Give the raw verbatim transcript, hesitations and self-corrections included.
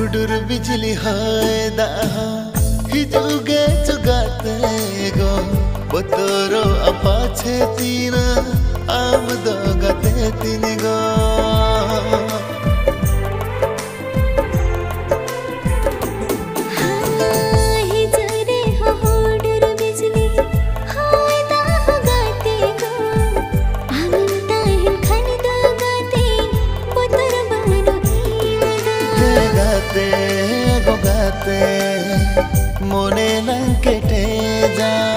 ᱦᱩᱰᱩᱨ ᱵᱤᱡᱽᱞᱤ ᱦᱚᱭ ᱫᱟᱜ ᱦᱚᱸ ᱦᱤᱡᱩᱜ ᱜᱮ ᱪᱚ ᱜᱟᱛᱮ ᱜᱚ, ᱵᱚᱛᱚᱨᱚᱜᱼᱟ ᱯᱟᱪᱷᱮ ᱛᱤᱱᱟᱹᱜ ᱟᱢ ᱫᱚ ᱜᱟᱛᱮ ᱛᱤᱧ ᱜᱚ᱾ ᱦᱤᱡᱩᱜ ᱨᱮᱦᱚᱸ ᱦᱩᱰᱩᱨ ᱵᱤᱡᱽᱞᱤ ᱦᱚᱭ ᱫᱟᱜ ᱦᱚᱸ ᱜᱟᱛᱮ ᱜᱚ, ᱟᱢᱮᱢ ᱛᱟᱦᱮᱱ ᱠᱷᱟᱱ ᱫᱚ ᱜᱟᱛᱮ ᱵᱚᱛᱚᱨ ᱵᱟᱹᱱᱩᱜ ᱤᱧ ᱫᱚ᱾ ᱦᱮ ᱜᱟᱛᱮ ᱜᱚ ᱜᱟᱛᱮ, ᱢᱚᱱᱮ ᱞᱟᱝ ᱠᱮᱴᱮᱡᱟ᱾